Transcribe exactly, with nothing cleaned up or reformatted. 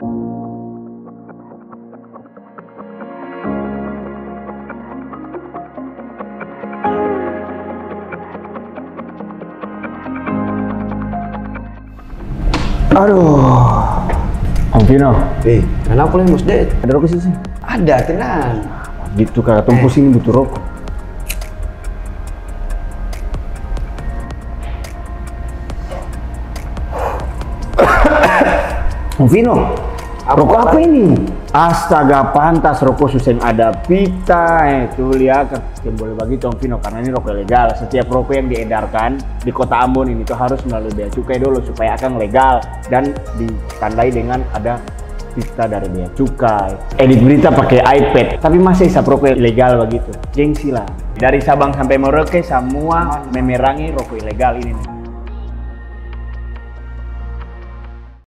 Aduh. Om Vino. Eh, kenapa lagi, Mus Det? Ada rokok sini. Ada, tenang. Gitu, kaka tong pusing butuh rokok. Om Vino, rokok apa ini? Astaga, pantas rokok su seng ada pita, eh, tuh lia, seng boleh bagitu, Om Vino, karena ini rokok ilegal. Setiap rokok yang diedarkan di kota Ambon ini tuh harus melalui bea cukai dulu supaya akang legal dan ditandai dengan ada pita dari bea cukai. Edit berita pakai iPad, tapi masa isap rokok ilegal bagitu? Gengsi lah. Dari Sabang sampai Merauke, samua memerangi rokok ilegal ini nih.